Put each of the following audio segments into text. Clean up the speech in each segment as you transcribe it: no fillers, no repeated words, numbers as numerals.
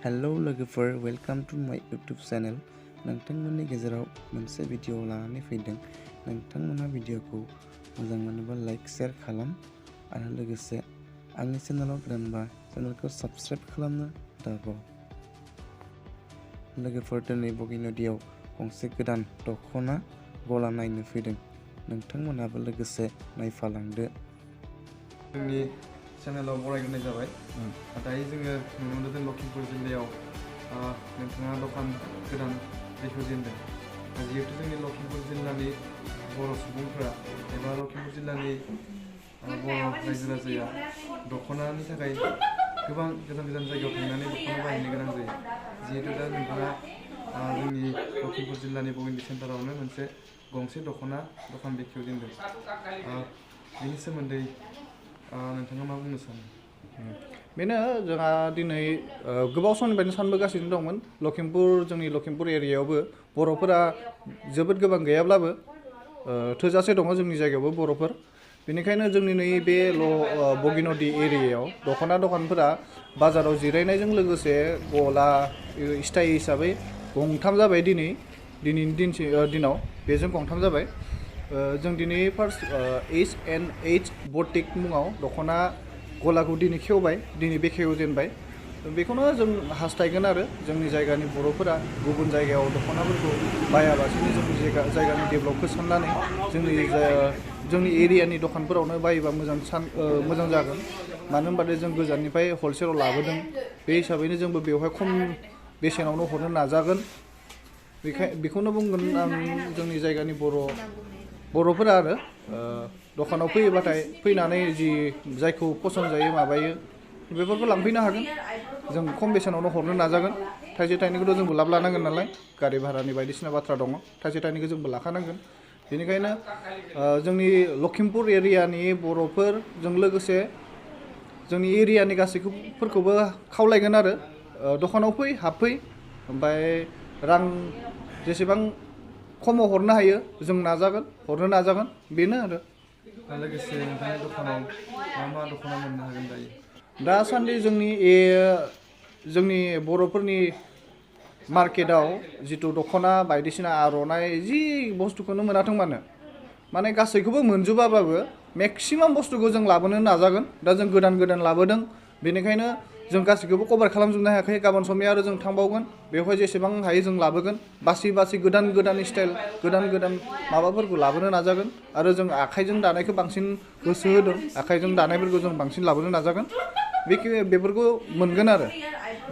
hello लोगोफोर welcome to माय YouTube channel नोंथांमोननि गेजेराव मोनसे भिडिअ लानानै फैदों नोंथांमोना भिडिअखौ मोजां मोनोबा लाइक शेयार खालाम आरो लोगोसे आंनि चेनेलाव गोदानबा चेनेलखौ साबस्क्राइब खालामनो दाबाव लोगोफोर दिनै बगिनादियाव गंसे गोदान दख'ना गला नायनो फैदों नोंथांमोनाबो लोगोसे नायफालांदो जोंनि चेनेलाव बरायग्रोनाय जाबाय दायो जोङो नुनो मोनदों लखिमपुर जिल्लायाव नोंथाङा दखान गोदान बेखेवजेनदों जिहेतु जोंनि लखिमपुर जिल्लानि बर' सुबुंफोरा एबा लखिमपुर जिल्लानि बर' रायजो राजाया दख'नानि थाखाय गोबां गोजान गोजान जायगायाव थांनानै दख'ना बायनो गोनां जायो जिहेतु दा नोंथाङा जोंनि लखिमपुर जिल्लानि बगिनादि सेन्टारावनो मोनसे गंसे दखान बेखेवजेनदों बेनि सोमोन्दै नोंथाङा मा बुंनो सानो बेनो जोंहा दिनै गोबाव समनिफ्रायनो सानबोगासिनो दंमोन जोंनि लखिमपुर एरियायावबो बर'फोरा जोबोद गोबां गैयाब्लाबो थोजासे दङ जोंनि जायगायावबो बर'फोर बेनिखायनो जोंनि नैबे बगिनादि एरियायाव दख'ना दखानफोरा बाजाराव जिरायनायजों लोगोसे गला स्टाइ हिसाबै गंथाम जाबाय दिनैनि दिनाव बेजों गंथाम जाबाय जों दिनै फार्स्ट H&H Boutigue मुङाव दख'ना गलाखौ दिनै खेवबाय दिनै बेखेवजेनबाय बेखौनो जों हास्थायगोन आरो जोंनि जायगानि बर'फोरा गुबुन जायगायाव दख'नाफोरखौ बायालासिनो जोंनि जायगानि डेभेलपखौ साननानै जोंनि एरियानि दखानफोरावनो बायोबा मोजां जागोन मानो होनबाथाय जों गोजाननिफ्राय हलसेलाव लाबोदों बे हिसाबैनो जोंबो बेवहाय खम बेसेनावनो हरनो नाजागोन बेखौनो बुंगोन आं जोंनि जायगानि बर'फोरा आरो दखानाव फैयोबाथाय फैनानै जायखौ पसन्द जायो माबायो बेफोरखौ लांफैनो हागोन जों खम बेसेनावनो हरनो नाजागोन थाइसे थाइनैखौथ' जोंबो लाब लानांगोन नालाय गारि भारानि बायदिसिना बाथ्रा दङ थाइसे थाइनैखौ जोंबो लाखानांगोन बेनिखायनो जोंनि लखिमपुर एरियानि बर'फोरजों लोगोसे जोंनि एरियानि गासैफोरखौबो खावलायगोन आरो दखानाव हाबफै ओमफ्राय रां जेसेबां खमाव हरनो हायो जों हरनो नाजागोन बेनो आरो लोगोसे नोंथांनि दखानाव मा दख'ना मोननो हागोन दायो दासान्दि जोंनि बर'फोरनि मार्केटाव जिथु दख'ना बायदिसिना आर'नाइ जि बुस्थुखौनो मोनाथों माने गासैखौबो मोनजोबाबाबो मेक्सिमाम बुस्थुखौ जों लाबोनो नाजागोन दा जों गोदान लाबोदों बेनिखायनो जों गासैखौबो कभार खालामजोबनो हायाखै गाबोन समनि आरो जों थांबावगोन बेवहाय जेसेबां हायो जों लाबोगोन बासि गोदान स्टाइल गोदान माबाफोरखौ लाबोनो नाजागोन आरो जों आखाइजों दानायखौ बांसिन गोसो होदों आखाइजों दानायफोरखौ जों बांसिन लाबोनो नाजागोन बेफोरखौ मोनगोन आरो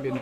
बेनो